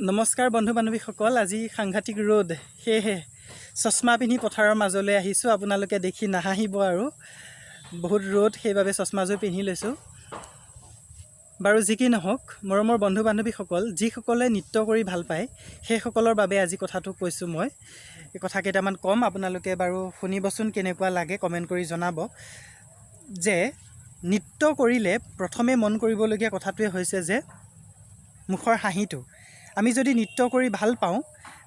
নমস্কাৰ বন্ধু বান্ধৱীসকল। আজি সাংঘাতিক ৰ'দ, সেয়েহে চশমা পিন্ধি পথাৰৰ মাজলৈ আহিছোঁ। আপোনালোকে দেখি নাহাঁহিব আৰু। বহুত ৰ'দ, সেইবাবে চশমাযোৰ পিন্ধি লৈছোঁ। বাৰু, যি কি নহওক, মৰমৰ বন্ধু বান্ধৱীসকল, যিসকলে নৃত্য কৰি ভাল পায়, সেইসকলৰ বাবে আজি কথাটো কৈছোঁ মই। এই কথা কেইটামান ক'ম, আপোনালোকে বাৰু শুনিবচোন, কেনেকুৱা লাগে কমেণ্ট কৰি জনাব যে নৃত্য কৰিলে প্ৰথমে মন কৰিবলগীয়া কথাটোৱে হৈছে যে মুখৰ হাঁহিটো। আমি যদি নৃত্য কৰি ভাল পাওঁ,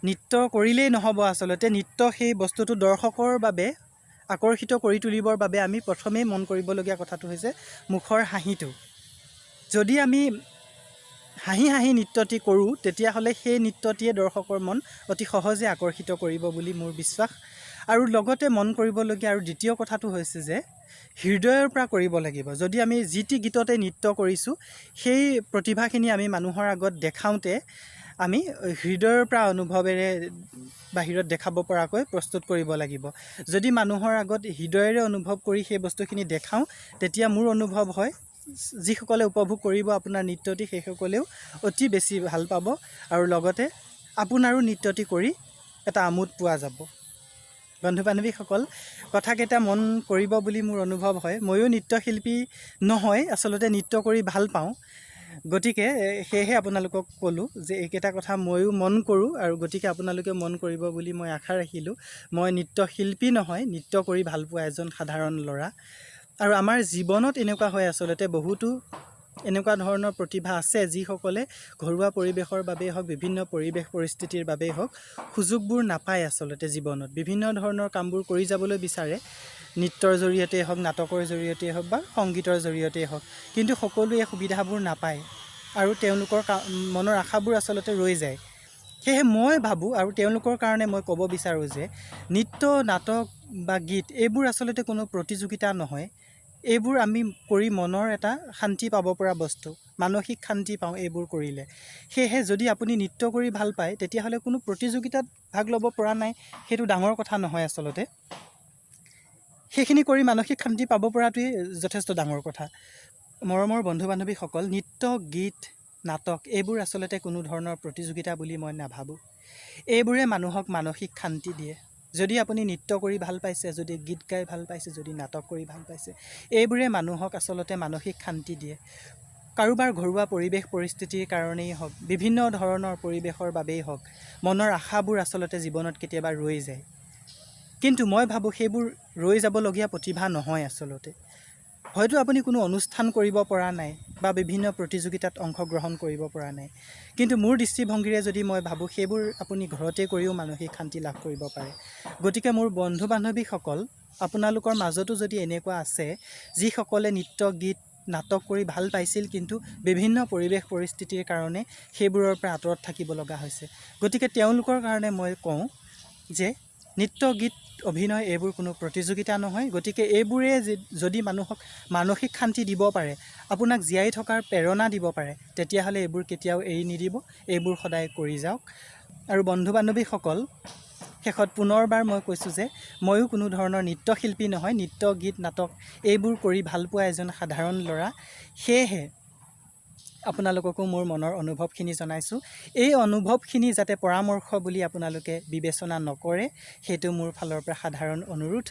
নৃত্য কৰিলেই নহ'ব। আচলতে নৃত্য সেই বস্তুটো দৰ্শকৰ বাবে আকৰ্ষিত কৰি তুলিবৰ বাবে আমি প্ৰথমেই মন কৰিবলগীয়া কথাটো হৈছে মুখৰ হাঁহিটো। যদি আমি হাঁহি হাঁহি নৃত্যটি কৰোঁ, তেতিয়াহ'লে সেই নৃত্যটিয়ে দৰ্শকৰ মন অতি সহজে আকৰ্ষিত কৰিব বুলি মোৰ বিশ্বাস। আৰু লগতে মন কৰিবলগীয়া আৰু দ্বিতীয় কথাটো হৈছে যে হৃদয়ৰ পৰা কৰিব লাগিব। যদি আমি যি টি গীততে নৃত্য কৰিছোঁ, সেই প্ৰতিভাখিনি আমি মানুহৰ আগত দেখাওঁতে আমি হৃদয়ৰ পৰা অনুভৱেৰে বাহিৰত দেখাব পৰাকৈ প্ৰস্তুত কৰিব লাগিব। যদি মানুহৰ আগত হৃদয়েৰে অনুভৱ কৰি সেই বস্তুখিনি দেখাওঁ, তেতিয়া মোৰ অনুভৱ হয় যিসকলে উপভোগ কৰিব আপোনাৰ নৃত্যটি, সেইসকলেও অতি বেছি ভাল পাব আৰু লগতে আপোনাৰো নৃত্যটি কৰি এটা আমোদ পোৱা যাব। বন্ধু বান্ধৱীসকল, কথাকেইটা মন কৰিব বুলি মোৰ অনুভৱ হয়। ময়ো নৃত্যশিল্পী নহয়, আচলতে নৃত্য কৰি ভাল পাওঁ। গতিকে সেয়েহে আপোনালোকক ক'লোঁ যে এইকেইটা কথা ময়ো মন কৰোঁ আৰু গতিকে আপোনালোকে মন কৰিব বুলি মই আশা ৰাখিলোঁ। মই নৃত্যশিল্পী নহয়, নৃত্য কৰি ভাল পোৱা এজন সাধাৰণ ল'ৰা। আৰু আমাৰ জীৱনত এনেকুৱা হয়, আচলতে বহুতো এনেকুৱা ধৰণৰ প্ৰতিভা আছে, যিসকলে ঘৰুৱা পৰিৱেশৰ বাবেই হওক, বিভিন্ন পৰিৱেশ পৰিস্থিতিৰ বাবেই হওক, সুযোগবোৰ নাপায়। আচলতে জীৱনত বিভিন্ন ধৰণৰ কামবোৰ কৰি যাবলৈ বিচাৰে, নৃত্যৰ জৰিয়তেই হওক, নাটকৰ জৰিয়তেই হওক বা সংগীতৰ জৰিয়তেই হওক, কিন্তু সকলোৱে সুবিধাবোৰ নাপায় আৰু তেওঁলোকৰ মনৰ আশাবোৰ আচলতে ৰৈ যায়। সেয়েহে মই ভাবোঁ আৰু তেওঁলোকৰ কাৰণে মই ক'ব বিচাৰোঁ যে নৃত্য, নাটক বা গীত এইবোৰ আচলতে কোনো প্ৰতিযোগিতা নহয়। এইবোৰ আমি কৰি মনৰ এটা শান্তি পাব পৰা বস্তু, মানসিক শান্তি পাওঁ এইবোৰ কৰিলে। সেয়েহে যদি আপুনি নৃত্য কৰি ভাল পায়, তেতিয়াহ'লে কোনো প্ৰতিযোগিতাত ভাগ ল'ব পৰা নাই, সেইটো ডাঙৰ কথা নহয়। আচলতে সেইখিনি কৰি মানসিক শান্তি পাব পৰাটোৱেই যথেষ্ট ডাঙৰ কথা। মৰমৰ বন্ধু বান্ধৱীসকল, নৃত্য, গীত, নাটক এইবোৰ আচলতে কোনো ধৰণৰ প্ৰতিযোগিতা বুলি মই নাভাবোঁ। এইবোৰে মানুহক মানসিক শান্তি দিয়ে। যদি আপুনি নৃত্য কৰি ভাল পাইছে, যদি গীত গাই ভাল পাইছে, যদি নাটক কৰি ভাল পাইছে, এইবোৰে মানুহক আচলতে মানসিক শান্তি দিয়ে। কাৰোবাৰ ঘৰুৱা পৰিৱেশ পৰিস্থিতিৰ কাৰণেই হওক, বিভিন্ন ধৰণৰ পৰিৱেশৰ বাবেই হওক, মনৰ আশাবোৰ আচলতে জীৱনত কেতিয়াবা ৰৈ যায়। কিন্তু মই ভাবোঁ সেইবোৰ ৰৈ যাবলগীয়া প্ৰতিভা নহয়। আচলতে হয়তো আপুনি কোনো অনুষ্ঠান কৰিব পৰা নাই বা বিভিন্ন প্ৰতিযোগিতাত অংশগ্ৰহণ কৰিব পৰা নাই, কিন্তু মোৰ দৃষ্টিভংগীৰে যদি মই ভাবোঁ, সেইবোৰ আপুনি ঘৰতে কৰিও মানসিক শান্তি লাভ কৰিব পাৰে। গতিকে মোৰ বন্ধু বান্ধৱীসকল, আপোনালোকৰ মাজতো যদি এনেকুৱা আছে, যিসকলে নৃত্য, গীত, নাটক কৰি ভাল পাইছিল, কিন্তু বিভিন্ন পৰিৱেশ পৰিস্থিতিৰ কাৰণে সেইবোৰৰ পৰা আঁতৰত থাকিব লগা হৈছে, গতিকে তেওঁলোকৰ কাৰণে মই কওঁ যে নৃত্য, গীত, অভিনয় এইবোৰ কোনো প্ৰতিযোগিতা নহয়। গতিকে এইবোৰে যদি মানুহক মানসিক শান্তি দিব পাৰে, আপোনাক জীয়াই থকাৰ প্ৰেৰণা দিব পাৰে, তেতিয়াহ'লে এইবোৰ কেতিয়াও এৰি নিদিব, এইবোৰ সদায় কৰি যাওক। আৰু বন্ধু বান্ধৱীসকল, শেষত পুনৰবাৰ মই কৈছোঁ যে ময়ো কোনো ধৰণৰ নৃত্যশিল্পী নহয়, নৃত্য, গীত, নাটক এইবোৰ কৰি ভাল পোৱা এজন সাধাৰণ ল'ৰা। সেয়েহে আপোনালোককো মোৰ মনৰ অনুভৱখিনি জনাইছোঁ। এই অনুভৱখিনি যাতে পৰামৰ্শ বুলি আপোনালোকে বিবেচনা নকৰে, সেইটো মোৰ ফালৰ পৰা সাধাৰণ অনুৰোধ।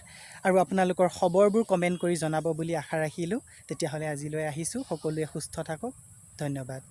আৰু আপোনালোকৰ খবৰবোৰ কমেণ্ট কৰি জনাব বুলি আশা ৰাখিলোঁ। তেতিয়াহ'লে আজিলৈ আহিছোঁ। সকলোৱে সুস্থ থাকক। ধন্যবাদ।